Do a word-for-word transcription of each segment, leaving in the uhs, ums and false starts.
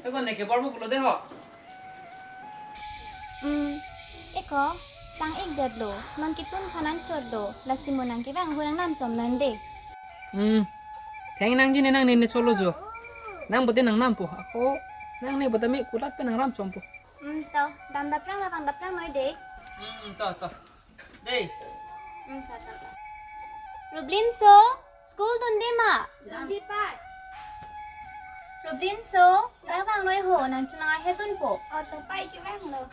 Eko neke borbo pulo de ho. Hmm, eko, sang-ikdetlo, non kitun phan anchotlo, lasi mo nang kevang ahut nang namchom nangde. Hmm, theng nangji ne nangne ne cholo jo. Nang bote nang nampo, ako, nangne bote me kulat pen nang ramchompo. Hmm, to, dam daprang la bang daprang noi de. Hmm, to, to. Dei. Hmm, to, to. Rublinso, school dunde ma? Dunji pai. Rublinso, dak vang noi ho, nang chunang ahe dunpo. O, to pai kevanglo.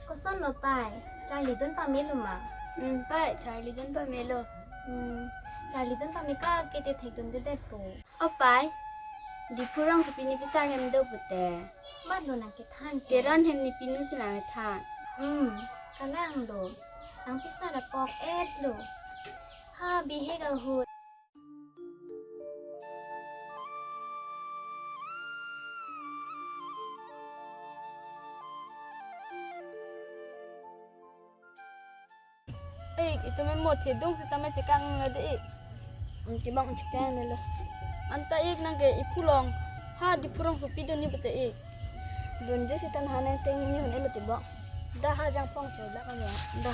Kosonlo pai, charlidun pamelo ma? Hmm, pai, charlidun pamelo. Hmm, charlidun pame ke te thekdundedetpo. O pai, Diphu rongsopi ne pisar hem do pute. Matlo nang kethan ke? Teron hem ne pinu si nang kethan. Hmm, kalanglo. Nang pisar apok-etlo. Ha, bihek ahut. Ik, itum mo thedung sitame chekang nang de ik. Hmm, tibang chekang nelo. Anta ik nang ke iphulong. Ha, Diphu rongsopi do ni pute ik. Dunju sitan ha nang teng ni hon elo tibang. Da ha jangphong chola kanya. Da.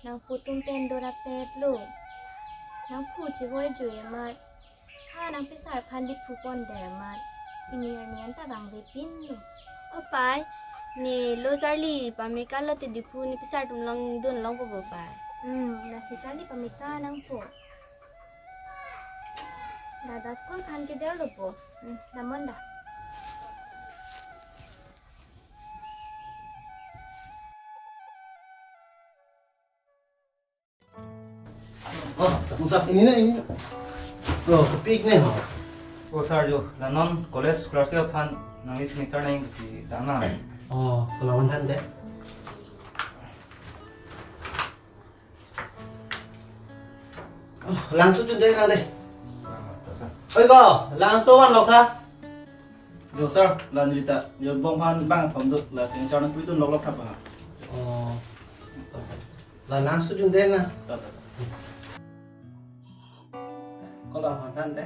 Nangphu atum pen dorapetlo. Nangphu chevoi jui amat. Ha nang pisar aphan Diphu pon der amat. Pini arni anta bang vepinlo. O pai, ne lo charli pameka lote Diphu ne pisar atum long dun longpo bo pai. Hmm, lasi charli pameka nangpo. Dada school aphan kederlo po. Hmm, damnon da. Oh, sir, ini na, ini na. Oh, kepik ne ho. Oh, sir, jo, la non college scholarship aphan nangli signature nangji si tama. Oh, kolawan than de. Oh, langso jun de nang de. Ah, to, sir. Oi ko, langso vanlo tha. Jo, sir, la neli ta, jo bong aphan bang thom do, la signature nangpidun loklok tha pa. Oh. La langso jun de na. To, to, to. Kolawan than de.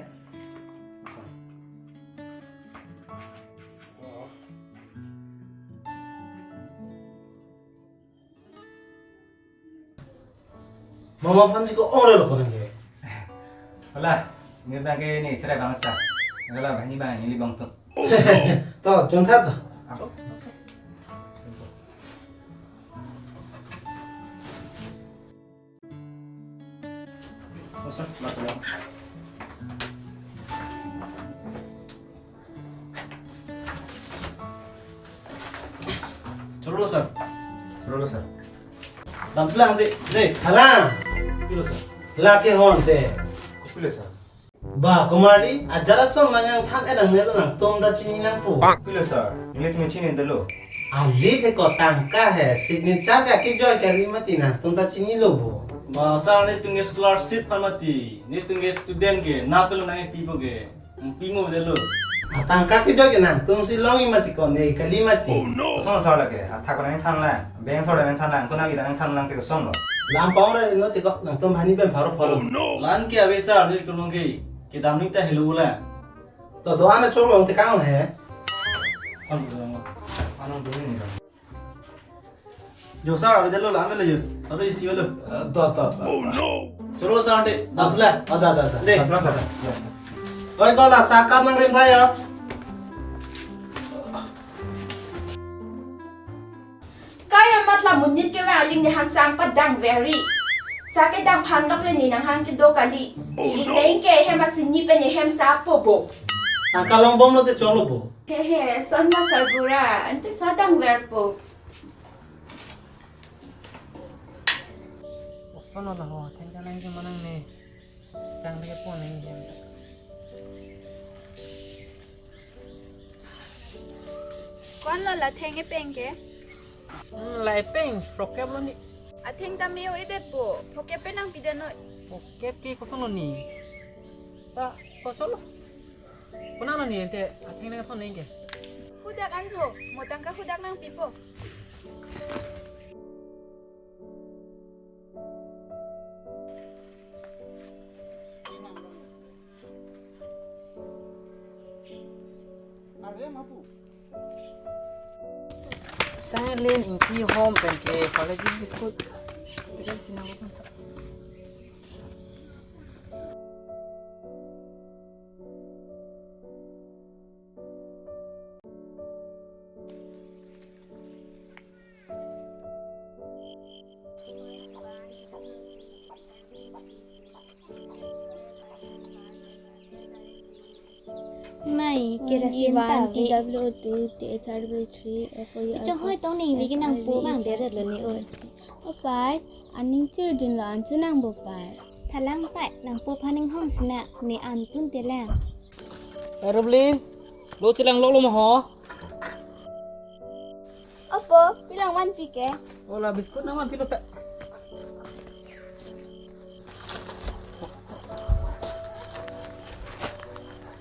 Mama aphan si ko-ong relo ko nang ke. Hala, ne tang ke ne cherai bangsa. Hala, banghini bang, neli bang to. To, jongtha to. Ah. Oh, sir, lapu lang. Chorolo, sir. Chorolo, sir. Dam pulang, de, de. Halang. Pilo, sir. Lake hon, de. Kopilo, sir. Ba, kumari, ajala song mangang than edang nelo nangtum ta chini nangpo. Pilo, sir. Nelitum chinidetlo. Alip he ko tangka he, signature ke kejoi kali mati nangtum ta chinilo bo. Ba, sir, nelitum ke scholarship aphan mati. Nelitum ke student ke, na pelo nangpipo ke. Pimo detlo. Atangka kejoi ke nangtum si longji mati ko ne kali mati. Kosonlo sir lake, athak ko nangthan lang, beng sor nangthan lang, ko nangli nangthan lang te kosonlo. Lam pong re no te ko nangtum banghini pen pharo pharo. La-an ke ave sir, nelitum along ke kedam ni ta helo la. To do-an choklo te kang he. Ano do ni. Jo sir, avedetlo, la-an lo jo. Aro isi lo. Eh, to, to, to. Chorolo sir, ante. Dam pulang. Oh, da, da, da. De. Dam pulang, da, da. Oi, ko la sa kam nangrim tha ya. Kaya mat la monit kevang aling ne han sang padang veri. Sa kedang aphan lok le ne nang han kedo kali. Ki-ik neng ke hem asini pen ne hem sa po bo. Tangka longbomlo te choklo bo. He he, son ma sarbura, ante sa dangverpo. Kosonlo la ho, thengta nangji ma nangne. Sang lake pon nangji. Ko-anlo la theng epeng ke? Hmm, la epeng, phokep lo ni. Atheng ta me-o-edet bo, phokep pen nangpidennoi. Phokep ke kosonlo ni. Ta, to choklo. Konat lo ne ante, atheng nangthon neke. Hadak anso, mo tangka hadak nangpipo. Sanglin ingki hom pen ke college biscuit. Kita sini apa? Mai, kerosene one, ta ave. T W O two, T H R V three, F O U R four. Ichong hoi tong ningve ke nangpo abang beret lo ne oi. O pai, aning chirdin lo an chu nang bo pai. Thalang pai, nangpo aphan inghong sina, ne an tun te lang. Pai Roblin, lo chelang lok lo ma ho? Opo, pilang vanpi ke? O la biscuit nang vanpi lo pe.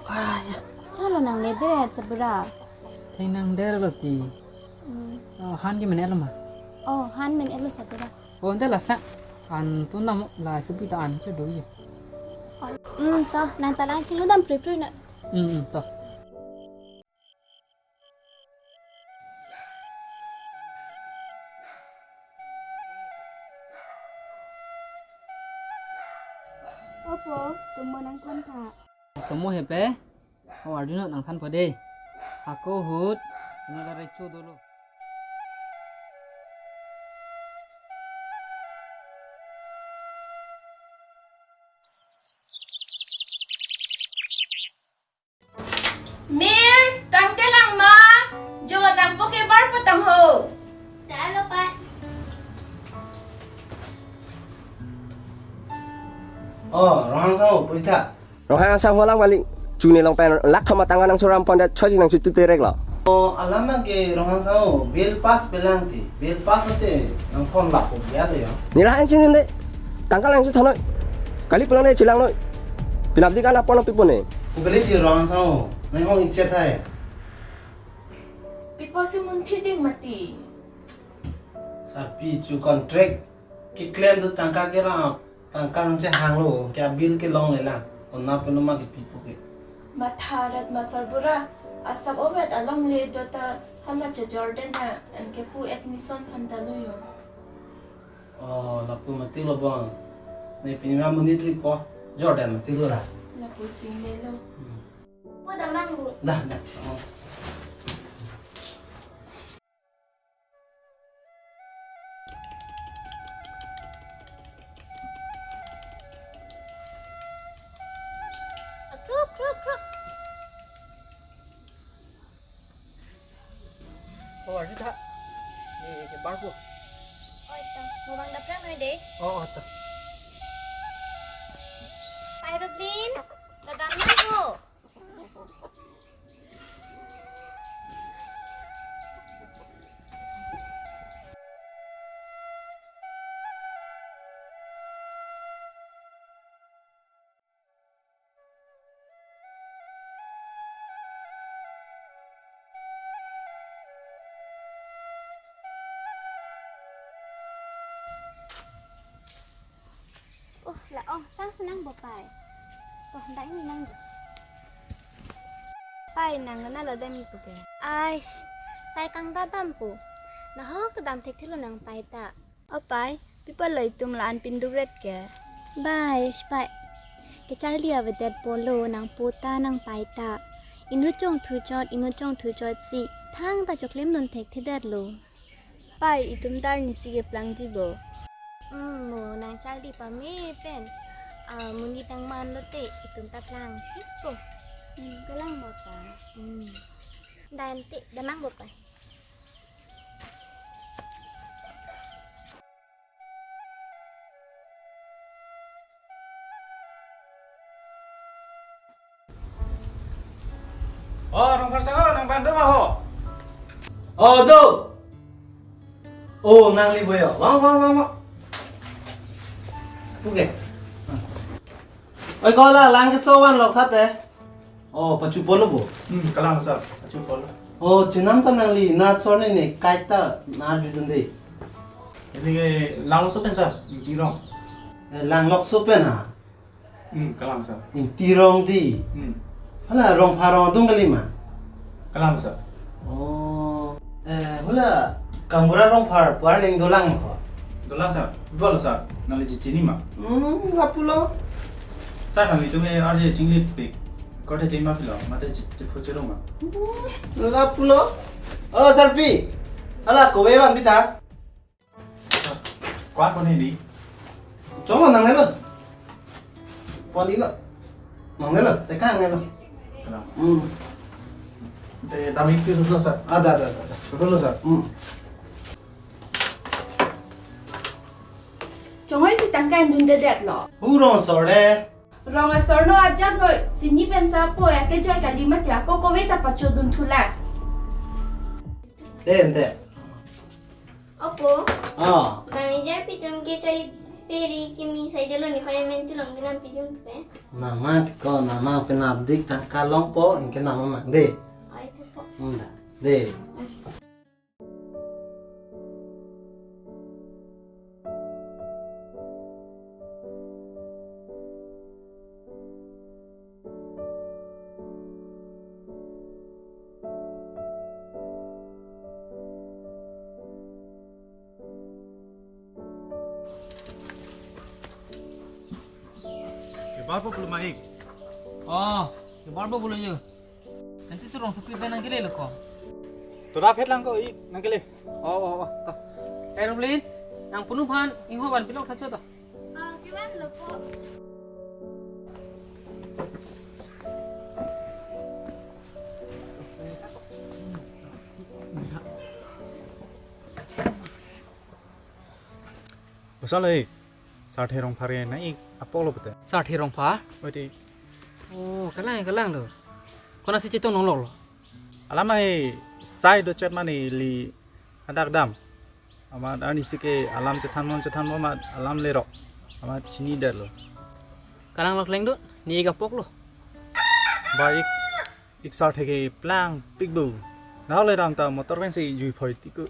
Ah, ya. Chalo nang le der sabura. Theng nang der lo ti. Hmm. Oh, han ke men-et lo ma? Oh, han men-et lo sabura. Oh, ante la sa. An tun nam la supi ta an che do ye. Hmm, to, nang ta lang chinglu dam prei prei na. Hmm, hmm, to. Opo, tomo nangthan tha. Tomo hepe, o arjun nangthanpo dei. Ako ahut, ini ta recho dolo. Mir, tangte lang ma, jo nangpo ke bar po tang ho. Talo pa. Oh, Ronghang sang ho, puitha. Ronghang sang ho lang balik. Chuni long pen lakh thom atangka nangsuram pondet chosi nangchithu terek lo. Oh, alam ke Ronghang sang ho, bill pass pelang ti. Bill pass ate nangphone lap po biya de yo. Nila han sing de. Tangka lang si thanoi. Kali pulang de chelang noi. Pinap di kan apon pipo ne. Pu kali ti Ronghang sang ho. Nanghong ikchet hai. Pipo si munthi ding mati. Sarpi chu contract keklem tu tangka kerap. Tangka nangchehang lo, ke bill ke longle lang. Kona pen ma kepipo ke. Matha rat ma sarbura, asap ovet alongle do ta hala che Jordan ha, anke pu admission aphan ta lo yo. Oh, lapu mati lo bon. Ne pini ma monit ripo, Jordan mati lo ra. Lapu sing le lo. Hmm. Pu damang bu. Dah, dah. Oh. Kruk, kruk, kruk. Oh, arju tha. Ye, ye, bar ko. Oi, to. Mo bang daphrang noi de. Oh, oh, to. Pai Roblin, dadam nang ho. Uh, la ong sang si nang bo pai. Toh, dak ini nang jo. Pai, nang kena lo dam ipo ke. Aish, sai kangdam dampo. Nahok kedam thekthelo nang pai ta. O pai, pi apot lo itum la-an pinduk ret ke. Bai, sh pai. Kecharli avedet polo nangpo ta nangpai ta. Inut chongthu chot, inut chongthu chot si. Thangta choklem dun thekthedet lo. Pai, itum ta arnisi keplangji bo. Hmm, mo nangcharli pame pen. Ah, monit nangman lote, itum ta plangji po. Hmm, kelang bo ta. Hmm. Dante, damang bo pai. Oh, Rongpharsang ho, nang bando ma ho? Oh, do. Oh, nangli boyo. Wang, wang, wang, wang. Oke. Oi, kola, lang keso vanlok tha te. Oh, pachu polo bo. Hmm, kalang sir, pachu polo. Oh, chenam ta nangli, na sor ne ne, kaita na judun de. Ini ke lang so pen sir, Ingti Rong. Eh, lang lok so pen ha. Hmm, kalang sir. Ingti Rong di. Hmm. Hala Rongpha rong adung kali ma. Kalang sir. Oh. Eh, hula Kangbura Rongpha pu arleng dolang ma ko. Dolang sir. Bolo sir. Nangli chini ma. Hmm, lapulo. Sir, nanglitum arje chinglit pik. Korte tema pilo. Mate chi-, chiphu chirong ma. Hmm, lapulo. Oh, sir pi. Hala kove bang pita. Kua kone di. Cholo nangnelo. Pon ilo. Nangnelo, teka nangnelo. Kenapa? Hmm. Te dam ik pi sudah sir. Ada, ada, ada, ada. Sudah lo sir. Hmm. Chongoi si tangka indun dedet lo. Hu rong sor le. Rong asor no ajat noi, sini pen sapo ya ke joy kali mati ako kove ta pacho dun thula. Te, te. Opo, Ah, bang ni jar pitum ke choi peri kimi sai delo ni parimen tilong ginam pitum pe. Nama ko nama penabdik tangka longpo, ingke nama mang de. Ai tu po. Nda, de. Kebar po pulo ma ik. Oh, kebar po pulo yo. Nanti si Rongsopi pen nangkele lo ko. Tora phet lang ko ik nangkele. Oh, oh, oh, to. Eh, Rumlin, nang punu phan, ingho ban pilok thacho to. Ah, kevan lo po. Bosan lo ik. Sarthe Rongpha re na ik apok lo pute. Sarthe Rongpha? Oi ti. Oh, kalang, kalang lo. Kona si chetong nong lo lo. Alam ai sai do chet mani li adak dam. Amat arnisi ke alam chethan mon chethan mon amat alam lerok. Amat chini det lo. Kalang lo kleng do, ni ik apok lo. Ba ik, ik sarthe ke plang pik bo. Nau le dam ta motor pen si jui phoi ti ko.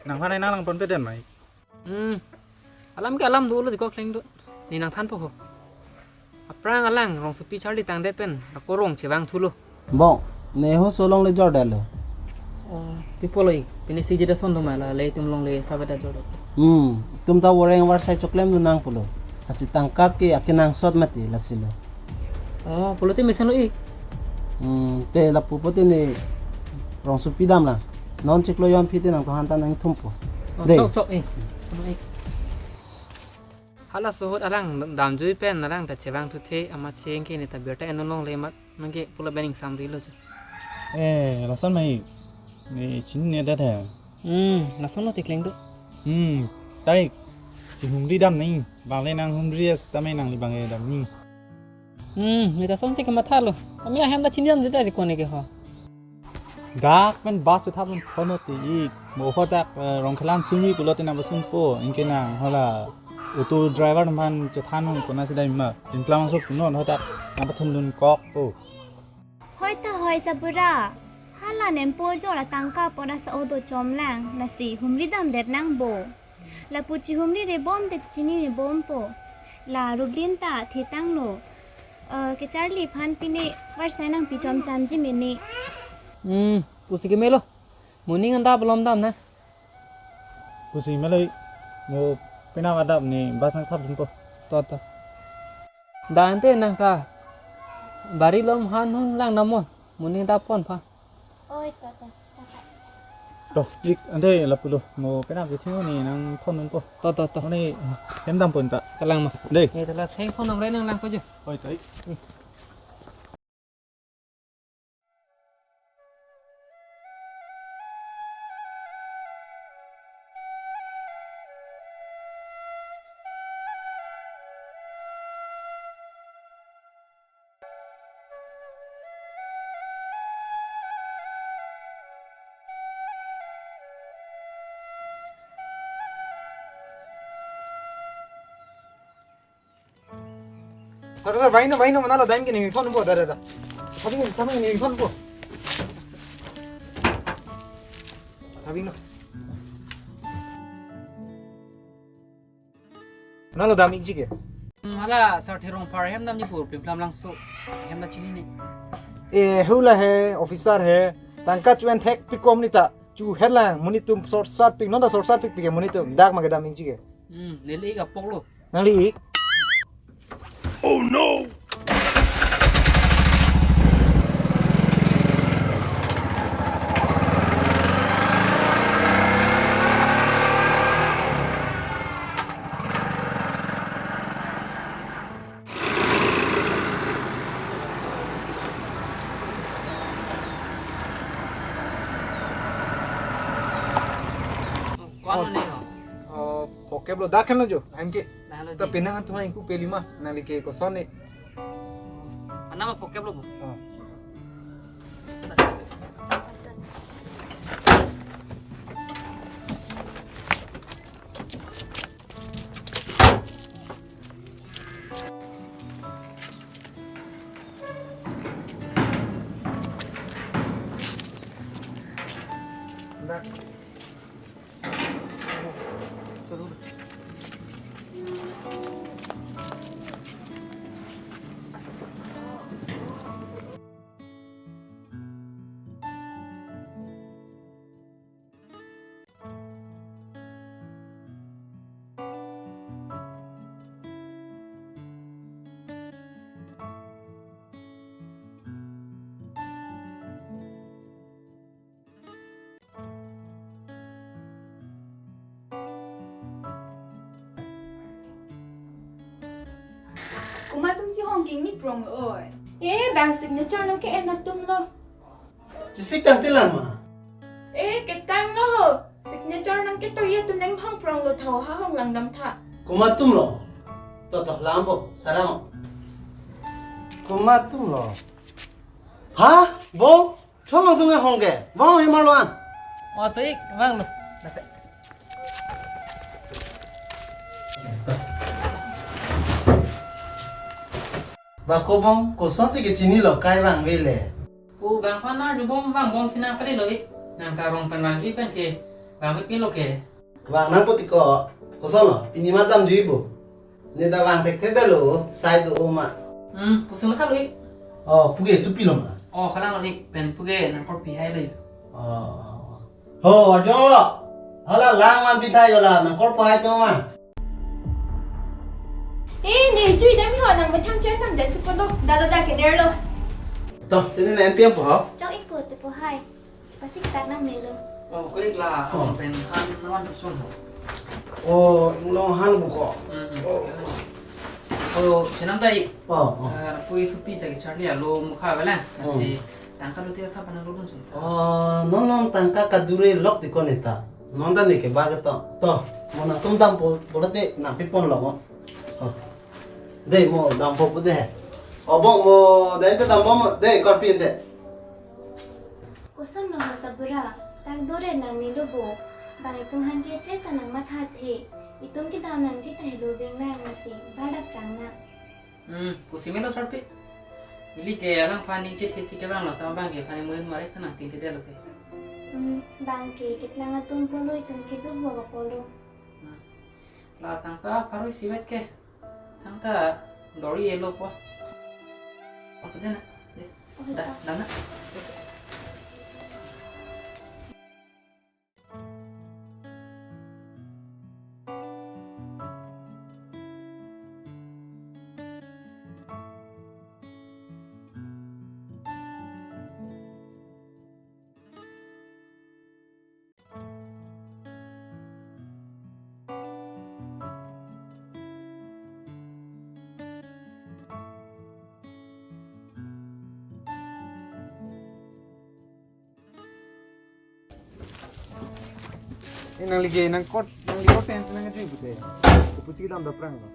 Nang phanai nang lang pon pe den mai. Hmm. Alam ke alam dolo di ko kleng do. Ni nangthan po ho. Aphrang alang Rongsopi charli tangdet pen ako rong chevang thulo. Bong, ne ho solong le jor dalo. Oh, pi pulo ik, pini si jida son do ma la, le itum longle sabe ta jor do. Hmm, itum ta wareng war sai choklem do nang pulo. Asi tangka ke akenangsot mati lasi lo. Oh, pulote mesen lo ik. Hmm, te lapu pote ne Rongsopi dam la. Non chiklo yon phi te nangthan ta nangthum po. Oh, de. Sok, sok, eh. Ano, eh. Hala sohot alang damjui pen alang ta chevang thuthe amat cheng ke ne ta birta eno longle mat nangke pulo bening samri lo jo. Eh, lason mai. Ne chin ne dat hai. Hmm, lason lo te kleng do. Hmm, tai. Ti humri dam nai. Bang le nang humri as tame nangli bang le dam ni. Hmm, ne ta son si kematha lo. Kami ahem ta chini dam jida ri kone ke ho. Dak pen bus chethap lun thono ti ik. Mo ho dak, eh, Rongkhelan sumi pulote nang basun po. Ingke nang hala auto driver man chethan nung kona si dai ma. Tin klang so punon ho dak nang pathum dun kok po. Hoi ta hoi sarbura. Hala nempo jor atangka pora sa odo chomlang. Lasi humri damdet nang bo. Lapu chihumri rebom te chichinine bompo. La Rublin ta thetanglo. Eh, kecharli phan pine varsai nangpi chomcham ji mene. Hmm, pusi kemelo. Moning anta belom dam na. Pusi melo ik. Mo penap adap ne bus nangthap dunpo. To, to. Da ante nang ta. Bari lom han hon lang namon. Moning ta pon pha. Oi, to, to, to. To, ik ante lapulo mo penap ke thingo ni nangthon dunpo. To, to, to. Mo ni hem dam pon ta. Kalang ma. Dei. Ni tala theng thon namre nang lang ko jo. Oi, to, ik. Sir, sir, baino, baino, manalo, daim kini, phone po, da, da, da. Thabing, thabing, ne ring phan po. Thabing lo. Nalo dam ikji ke? Hmm, hala Sarthe Rongphar hem damji pu, Plimphlam Langso hem ta chinine. E, hula he, officer he, tangka chu-en thekpik kom neta, chu helang, monit atum sorsar pik, non ta sorsar pikpik ke monit atum, dak ma kedam ikji ke? Hmm, neli ik apok lo. Nangli ik? Oh no! Ko-an lo ne ho? Oh, phokep lo, dak henlo jo, ahem ke. Dak lo ta di. Penang an tu ha ingku peli ma, nangli ke koson ne. Anam phokep lo bo. Oh. Komat atum si hong kingni prong oi. Eh, bang signature nangke-en atum lo. Chisik tangte lang ma? Eh, ketang lo. Signature nangketoji atum nang hong prong lo, tho ha hong langdam tha. Komat atum lo? To, to, lang po, sarang. Komat atum lo? Ha? Bo? Thong atum ke hong ke? Bo, hemar lo an? Oh, to ik, vang lo. Dapat. Ba kobong, kosonsi kechini lo, kai vangve le. Pu bang aphan arjubom vangbom si nang pari lo ik. Nang ta rong pen vangji pen ke vangve pilo ke. Vang nangpo tiko, koson lo, pini ma damjuipo. Ne ta vang thekthe detlo, sai do-o ma. Hmm, pusi matha lo ik. Oh, puke supi lo ma. Oh, kalang lo ik, pen puke nangkorpi hai lo ik. Oh. Ho, arjong lo. Hala lang man pi thai yo la, nangkorpo hai to ma. Eh, ne jui dam ho, nang methang chen dam jasi polo. Da, da, da, keder lo. To, tene na N P M po ho? Chok ik po, te po hai. Chupasik sak nangne lo. Oh, ko ik la, oh, pen han nawan pusun ho. Oh, inglong han buko. Hmm, hmm. Oh. Oh, chenam ta ik. Oh, oh. Ah, pui supi ta ke Charlie alo mukha bela. Hmm. Asi tangka lote asa panang lulun chum. Oh, non non tangka kajure lok di ko neta. Non ta ne ke bar ke to. To, mo nangtum dampo, bolote nangpipon lo mo. Oh. Dei mo dampo pu de. Oh, bong mo, dei ta dampo mo, dei korpi de. Koson lo ho sabura, tak dore nangne lo bo. Bang itum han ke che ta nang matha the. Itum kedam nangji ta helo veng nang nasi, bar dap rang nang. Hmm, pusi melo sarpi. Ili ke alangphan ningje thesi ke bang lo, ta bang ke aphan murin marik ta nang tingte detlo ke. Hmm, bang ke keplang atum polo itum ke do bo polo. Hmm. La tangka pharo isi vet ke. Thangta dori elo po. Apa dena? De. Oh, da, ta. Dana. Eh, nangli ke, nangkot, nangli kot pen nang jui pute. Kopusi kedam dap rang lo.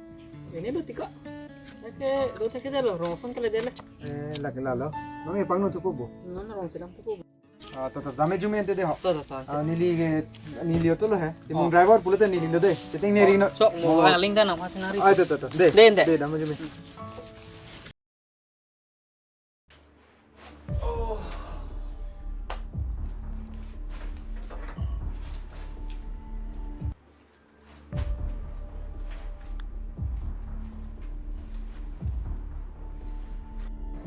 Ini lo tiko. Lake lo teke detlo, rong son kele detlo. Eh, lake lalo. Nang e pangno chupo bo. Non rong chedam chupo bo. Ah, to, to, dam-e jume ante de ho. To, to, to, ante. Ah, neli ke, neli auto lo he. Te mung driver pulote neli lo de. Cheteng neli no. Chok mo, mo. Aling dan apa senari. Ah, to, to, to. De. De, de. De, dam-e jume. Hmm.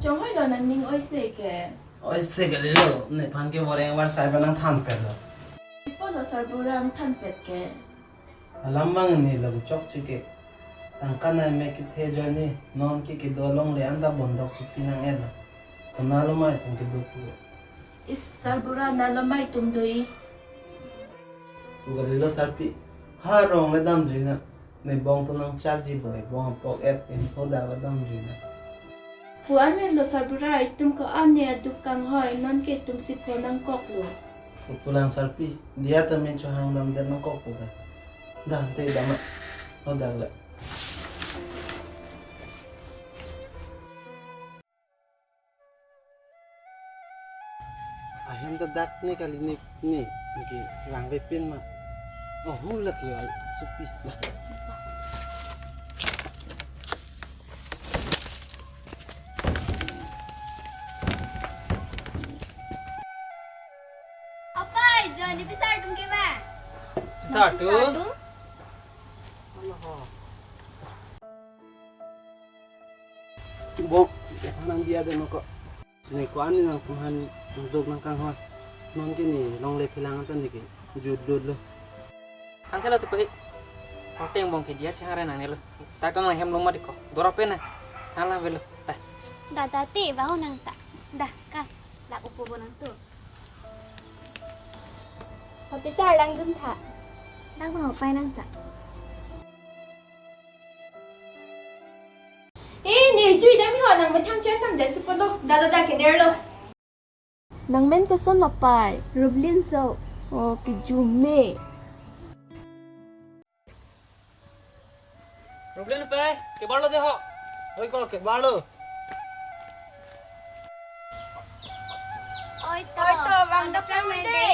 Chonghoi lo nangning oise ke. Oise kalilo, nephan ke boreng war sai ba nangthanpet lo. Ipo lo sarbura nangthanpet ke. Alam abang ni lagu chokche ke. Tangka nai me kethe ajoine, non ke kedo alongle anta bondok chipi nang-et lo. Kona lomai atum kedo pu. Is sarbura na lomai atum do-i. Pu kalilo sarpi. Ha rong le damjui nang. Ne bong to nangchakji boi, bong apok et in hodak le damjui nang. Pu-an men lo sarbura, itum ko-an ne aduk kanghoi, non ke itum si pho nangkok lo. Pu pulang sarpi, diya ta min chohang damdet nangkok pu kan. Dah, te dam-a. Hodak le. Ahem ta dak ne kali ne, ne, ne ke rang ve pin ma. Oh, hu la ke ai, supi. Apai, Johnny pisar atum ke ba? Pisar atum? Pisar atum? Bong, nang diya de noko. Ne ko-an ne nangphan nangduk nangkanghoi. Non ke ne longle phelang anta ne ke jutlut lo. Angke lo tuko i. Hotel bong ke diya chehang re nangne lo. Tak ta nanghem lo ma diko. Dora pe na. Thanlang velo. Ta. Dada te bahu nang ta. Dah ka. Dak upo bo nang tu. Hopi sar lang jun tha. Dak bahu pai nang ta. Eh, ne jui dam ho nang methang chen dam jasi polo. Dada da keder lo. Nang men koson lo pai? Rublin so. Oh, kejume. Rublin pai, kebar lo de ho. Oi ko, kebar lo. Oi to, oi to, bang dap lang de.